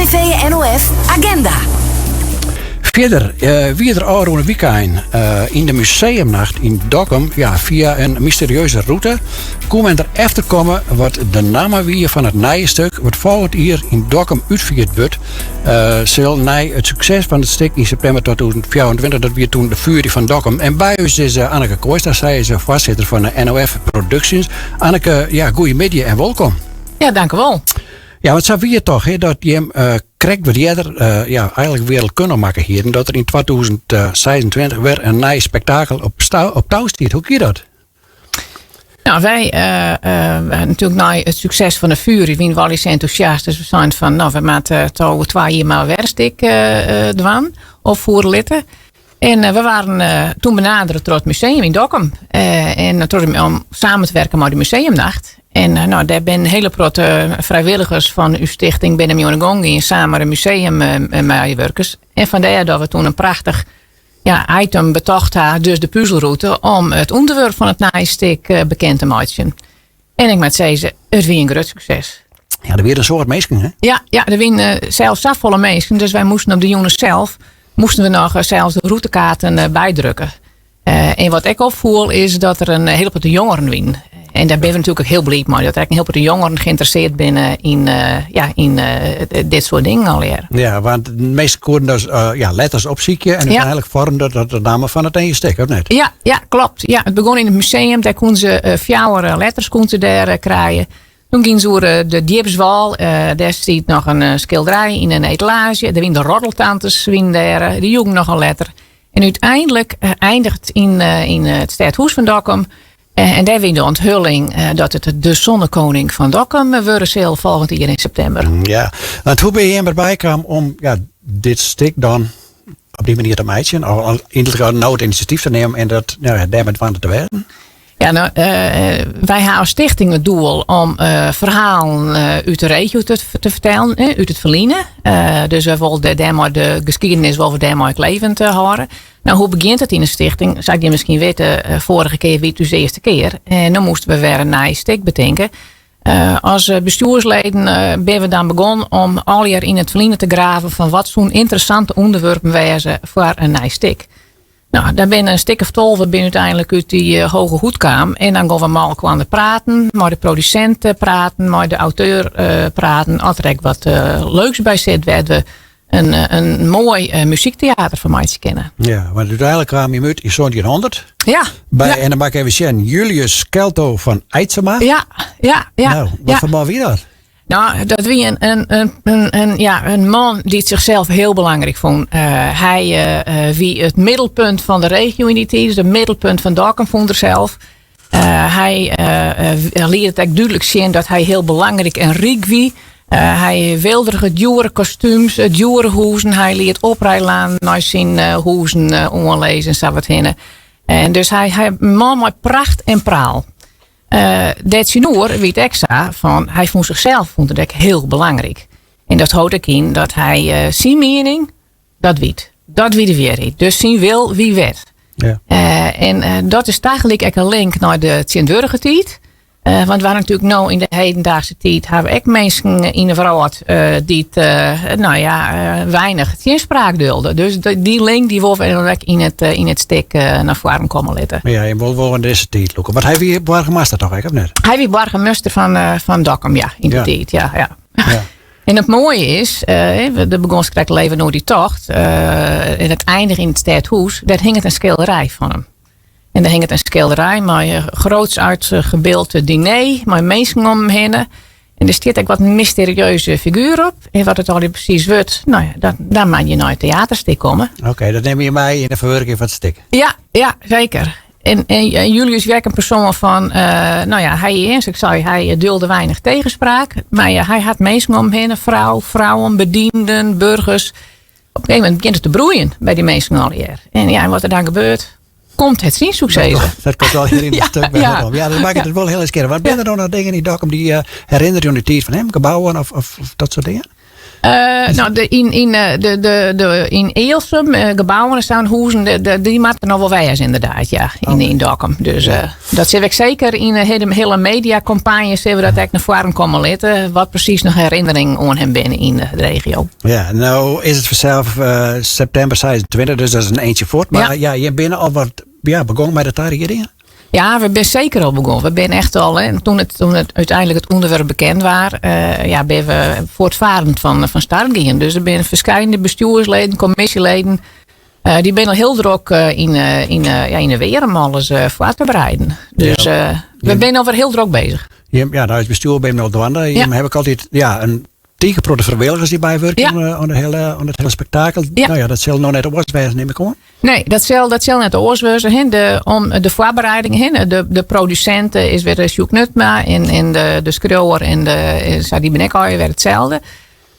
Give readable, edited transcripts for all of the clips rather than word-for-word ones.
RTV NOF Agenda. Fierder wie der ôfrûne wykein yn de museumnacht yn Dokkum ja, fia in mysterieuze rûte koe men der efter komme wat de namme wie fan it nije stik wat folgjend jier yn Dokkum útfierd wurdt sil nei it sukses fan it stik yn septimber 2024 dat wie toen de Fury fan Dokkum. En by ús is Anneke Kooistra, sy is foarsitter fan de NOF Productions. Anneke, ja, goeiemiddei en wolkom. Ja, dankewol. Ja, want sa wie it toch, hè, dat jim uh, krekt wat earder uh, ja, eigenlik wereldkundig makke hienen dat der yn 2026 wer in nij spektakel op, op tou stiet. Hoe gie dat? Nou, wy uh, uh, natuerlik nei it sukses fan de Fury wiene we allegear entûsjast. Dus we seinen fan, nou, we moatte toch oer twa jier mar wer in stik uh, dwaan of fiere litte. En we waarden toen benadere troch it museum yn Dokkum. En troch om samen te werken mei de museumnacht. En nou, dêr binne in hiele protte frijwilligers fan ús stichting binne mei oan de gong gien samen mei de museummeiwurkers. En fandêr dat we toen in prachtich ja, item betocht ha, dus de puzelrûte, om it ûnderwerp fan it nije stik bekend te meitsjen. En ik moat sizze, it wie in grut sukses. Ja, der wiene in soad minsken, hè? Ja, ja der wiene sels safolle minsken. Dus wy moasten op de jûn sels moasten we noch sels de rûtekaarten bydrukke. En wat ek opfoel is dat der in hiele protte jongeren wiene. En dêr binne we natuerlik ek hiel bliid mei. Dat der ek in hiel protte jongeren geïnteresseerd binne yn, ja, yn dit soart dingen allegear. Ja, want de measten koenen dus ja, letters opsykje en úteinlik foarme dat de namme fan it iene stik, of net? Ja, ja, klopt. Ja, it begûn yn it museum. Dêr koenen se fjouwer letters koenen se dêr krije. Toen giene se oer de Djipswâl. Dêr stiet noch in skilderij yn in etalaazje. Der wiene de roddeltantes wiene dêr. Dy joegen noch in letter. En úteinlik eindiget yn, yn it stedhûs fan Dokkum. En dêr wie de ûnthulling dat it de Zonnekoning fan Dokkum wurde sil folgjend jier yn septimber. Ja, want hoe binne jim derby kaam om ja, dit stik dan op dy manier te meitsjen? Of yn ieder gefal no it inisjatyf te nimmen en dat, nou ja, dêrmei dwaande te wêzen? Ja, nou, wy ha as stichting it doel om ferhalen út de regio te, te fertellen, út it ferline. Dus wy wolle dêrmei de geskiednis wolle we dêrmei ek levend hâlde. Nou, hoe begjint it yn in stichting? Sa't jim miskien witte, foarige kear wie it ús earste kear. En dan moasten we wer in nij stik betinke. As bestjoersleden binne we dan begûn om allegear yn it ferline te graven fan wat soene ynteressante ûnderwerpen wêze foar in nij stik. Nou, dêr binne in stik of 12 binne úteinlik út dy hoge hoed kaam. En dan gean we mei elkoar praten, mei de produsint praten, mei de auteur praten. As der ek wat leuks by sit, wêr't we in, in moai muzykteater fan meitsje kinne. Ja, want úteinlik kaam jim út yn 1700. Ja. By, ja. En dan moat ik even sjen, Julius Kelto fan Eytsema. Ja, ja, ja. Nou, wat ja. foar man wie dat? Nou, dat wie in, in, in, in, in, ja, in man dy't zichzelf hiel belangryk fûn. Uh, hy uh, wie it middelpunt fan de regio yn dy tiid, dus it middelpunt fan Dokkum fûn er sels. Uh, hy liet it ek dúdlik sjen dat hy hiel belangryk en ryk wie. Hy wilderige djoere kostúms, djoere hûzen. Hy liet oprijlanen nei syn hûzen oanlizze en sa wat hinne. En dus hy, hy man mei pracht en praal. Uh, Dêrtsjinoer wie it ek sa fan hy fûn sichsels fûn it ek hiel belangryk. En dat hold ek yn dat hy uh, syn miening, dat wie it. Dat wie de wierheid. Dus syn wil wie wet. Ja. Uh, en uh, dat is tagelyk ek in link nei de tsjintwurdige tiid. Uh, want we natuerlik no yn de hedendaagse tiid ha we ek minsken yn de wrâld uh, dy't uh, nou ja, weinich tsjinspraak dulde. Dus dy link dy wolle we ek yn it, yn it stik nei foaren komme litte. Ja, en wol wol yn dizze tiid lûke. Want hy wie boargemaster toch ek, of net? Hy wie boargemaster fan, fan Dokkum, ja, yn de Ja. tiid. Ja, ja. Ja. En it moaie is, uh, der begûn krekt leven oer dy tocht. Uh, en it eindige yn it stedhûs, dêr hinget in skilderij fan him. En dêr hinget in skilderij mei groots uitgebeeld diner, mei minsken om him hinne. En der stiet ek wat in mysterieuze figuer op. En wat it allegear presys wurdt, nou ja, dat, dan moat je nei it teaterstik komme. Oké, dat nimme je mei yn de ferwurking fan it stik. Ja, ja, seker. En, en Julius wie ek in persoan fan, uh, nou ja, hy is, ik sei, hy dulde weinich tegenspraak. Mar ja, hy hat minsken om him hinne, frou, frouwen, bedienden, burgers. Op in gegeven momint begjint it te broeien by dy minsken allegear. En ja, en wat der dan gebeurt, komt it syn sukses. Dat, dat komt al hjir yn it stik by ja. Ja, dat makket it wol hiel skerp. Wat binne der dan noch dingen yn Dokkum dy't uh, herinnerje oan de tiid fan him? Gebouwen of, of, of dat soart dingen? No, de, yn, yn, de, de, de, yn Ealsum, gebouwen staan huzen, de, de, dy moatte noch wol wêze ynderdaad, ja, yn, yn Dokkum. Dus dat sil ik seker yn de hiele, hiele mediakampanje sille we dat ek nei foaren komme litte, wat presys noch herinneringen oan him binne yn de regio. Ja, no is it fansels septimber 26, dus dat is in eintsje fuort. Mar ja, ja jim binne al wat ja, begûn mei de tariedingen? Ja, we binne seker al begûn. We binne echt al, hè, toen it, toen it úteinlik it ûnderwerp bekend waard, uh, ja, binne we fuortfarend fan, fan start gien. Dus der binne ferskillende bestjoersleden, kommisjeleden, uh, dy binne al hiel drok uh, yn, yn, ja, yn de weer om alles foar te bereiden. Dus ja. we binne alwer hiel drok bezich. Ja, nou, it bestjoer binne al dwaande. Ja. Haw ik altyd ja, in tige protte frijwilligers dy't bywurkje ja. oan, de hiele, oan it hiele spektakel. Ja. No ja, dat sil no net oars wêze, nim ik oan. Nee, dat sil, dat sil net oars wêze. De, om de foarbereiding hinne. De, de produsint is wer Sjoek Nutma en, en de, de skriuwer en de, sa, dy binne ek allegear wer itselde.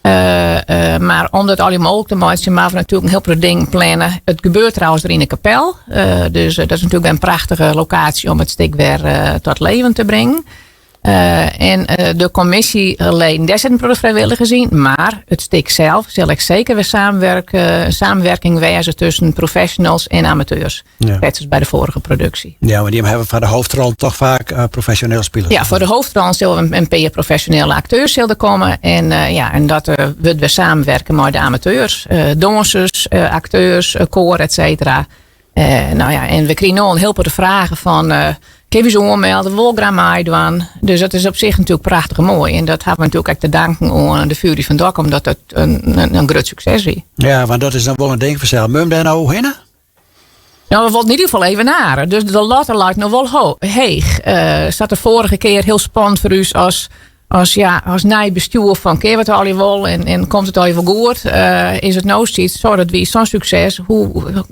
Uh, uh, mar om dat allegear mooglik te meitsjen, moatte we natuerlik in hiel protte dingen planne. It gebeurt trouwens der yn de kapel. Uh, dus dat is natuerlik in prachtige lokaasje om it stik wer tot leven te bringen. En de kommisjeleden, dêr sitte in protte frijwilligers yn. Mar it stik sels sil ek seker wer samenwerk, samenwerking wêze tusken professionals en amateurs. Ja. Net as by de foarige produksje. Ja, want dy hawwe foar de hoofdrol toch faak profesjoneel spilers. Ja, foar de hoofdrol sil in pear profesjonele akteurs sil der komme. En, ja, en dat wurdt wer samenwerken mei de amateurs. Dânsers, akteurs, koar, et cetera. No ja, en we krigen no al in hiel protte fragen fan kinne we ús oanmelde, we wolle graach meidwaan. Dus dat is op sich natuerlik prachtich moai. En dat hawwe we natuerlik ek te danken oan de Fury fan Dokkum, dat dat in, in, in grut sukses wie. Ja, want dat is dan wol in ding fansels. Moatte we dêr no hinne? No, we wolle yn ieder gefal even nei. Dus de latte leit noch wol heech. Sa't de foarige kear hiel spannend foar ús as, as, ja, as nij bestjoer fan kinne we it allegear wol en, en komt it allegear wol goed. Is it no steeds sa dat wie sa'n sukses. Hoe,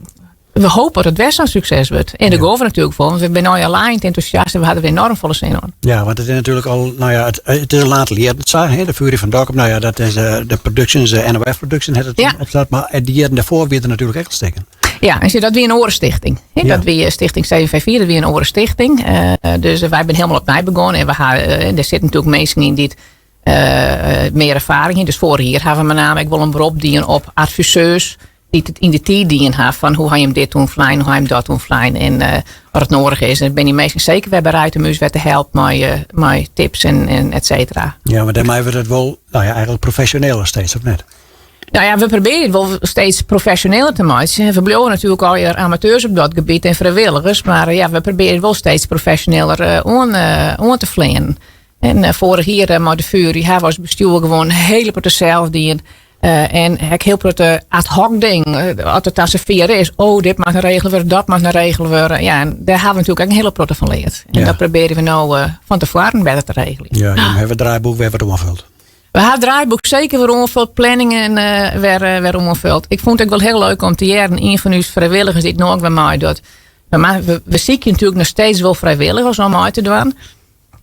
we hoopje dat it wer sa'n sukses wurdt. En dêr gean we natuerlik foar, want we binne no al entûsjast en we hawwe der enoarm folle sin oan. Ja, want it is natuerlik al, no ja, it, it is al in oantal jierren sa, hè, de Fury fan Dokkum, no ja, dat is de productions, de NOF Production hat it ja. opstart, mar de jierren dêrfoar wie der natuerlik ek al stikken. Ja, en dat wie in oare stichting. Ja. Dat wie Stichting 754, dat wie in oare stichting. Dus wy binne hielendal opnij begûn. En we ha, der sitte natuerlik minsken yn dy't mear erfaring hawwe. Dus foarich jier hawwe we mei name ek wol in berop dien op adviseurs dy't it yn de tiid dien hawwe fan hoe ha jim dit ûntflein, hoe ha jim dat ûntflein en as it noadich is, dan binne dy minsken seker wer bereid om ús wer te helpen mei, mei tips en, en et cetera. Ja, mar dêrmei wurdt it wol, no ja, eigentlik profesjoneler steeds, of net? No ja, we probearje it wol steeds profesjoneler te meitsjen. We bliuwe natuerlik allegear amateurs op dat gebiet en frijwilligers, mar ja, we probearje it wol steeds profesjoneler oan, oan te fleanen. En foarich jier mei de Fury hawwe we as bestjoer gewoan in hiele protte sels dien. En ek hiel protte ad hoc dingen. As it dan safier is, oh, dit moat noch regele wurde, dat moat noch regele wurde. Ja, en dêr hawwe we natuerlik ek in hiele protte fan leard. En dat probearje we no fan tefoaren better te regeljen. Ja, jim hawwe it draaiboek wer wat oanfuld. We hawwe it draaiboek seker wer oanfuld, planningen wer, wer oanfuld. Ik fûn it ek wol hiel leuk om te hearren, ien fan ús frijwilligers dy't no ek wer meidocht. We, we sykje natuerlik noch steeds wol frijwilligers om mei te dwaan.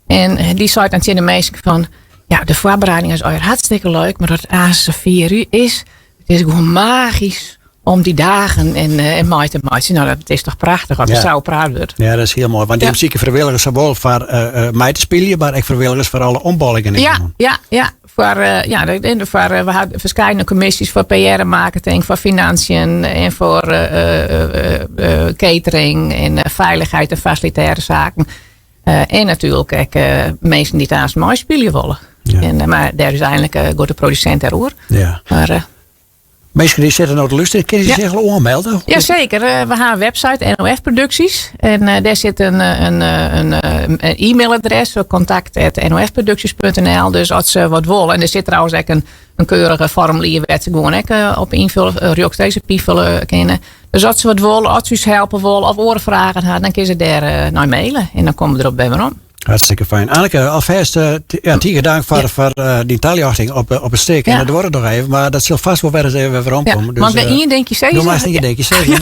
En dy seit dan tsjin de minsken fan, ja, de foarbereiding is allegear hartstikke leuk, mar as it aanst safier is, it is gewoan magysk om dy dagen en, en mei te meitsjen. No, dat is toch prachtich as der sa praat wurdt. Ja, dat is hiel moai. Want ja. sykje frijwilligers sawol foar uh, mei te spyljen, mar ek frijwilligers foar alle ombollingen. Ja, ja, ja. Foar, uh, ja, foar, we hawwe ferskate kommisjes foar PR en marketing, foar financiën en foar uh, catering en feilichheid en fasilitêre saken. En natuerlik ek minsken dy't aanst meispylje wolle. Ja. En, mar dêr is úteinlik giet de produsint dêroer. Ja. Mar, Minsken dy't sitte no te lústerjen, kinne se ja. sich al oanmelde? Jaseker, we hawwe in website, NOF Producties. En dêr sit in, in, in, in e-mailadres, kontakt@nofproducties.nl. Dus as se wat wolle, en der sit trouwens ek in, in keurige formulier wêr't se gewoan ek op ynfolje, rjochtstreeks op ynfolje kinne. Dus as se wat wolle, as se ús helpe wolle of oare fragen hawwe, dan kinne se dêr nei maile en dan komme we derop wer werom. Hartstikke fijn. Anneke, alfêst ja, tige dank foar, ja. foar dyn taljochting op, op it stik. Ja. En dat duorret noch even, mar dat sil fêst wol wer ris even wer weromkomme. Ja, dus, want ien dinkje sizze. Do meist ien dinkje sizze.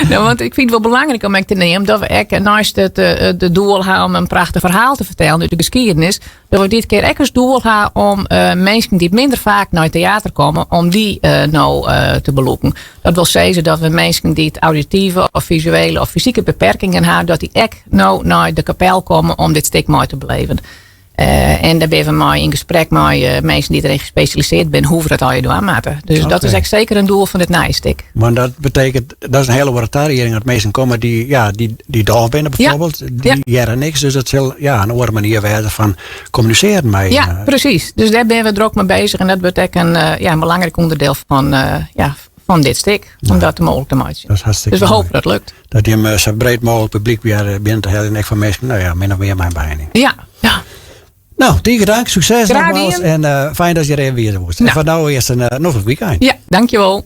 No, want ik fyn it wol belangryk om ek te neamen dat we ek neist it de doel hawwe om in prachtich ferhaal te fertellen út de geskiednis, dat we dit kear ek as doel hawwe om minsken dy't minder faak nei it teater komme, om dy no te belûken. Dat wol sizze dat we minsken dy't auditive of fisuele of fysike beperkingen hawwe, dat dy ek no nei de kapel komme om dit stik mei te beleven. En dêr binne we mei yn gesprek mei minsken dy't deryn gespesjalisearre binne, hoe we dat allegear dwaan moatte. Dus dat is ek seker in doel fan dit nije stik. Want dat betekent, dat is in hiele oare tarieding, dat minsken komme dy't, ja, dy't dôf binne bijvoorbeeld, dy hearre niks. Dus dat sil ja, in oare manier wêze fan kommunisearjen mei. Ja, presys. Dus dêr binne we drok mei beuzich en dat wurdt ek in, ja, in belangryk ûnderdiel fan, ja, fan dit stik. Om dat mooglik te meitsjen. Dat is hartstikke Dus we hoopje dat lukt. Dat jim sa breed mooglik publyk weer binnen te heljen. Ek foar minsken, no ja, min of mear mei in beheining. Ja, ja. No, tige dank. Sukses Graach nogmaals. dien. En fijn dat je der even wie woest. En Nou. foar no earst in noflik wykein. Ja, dankjewol.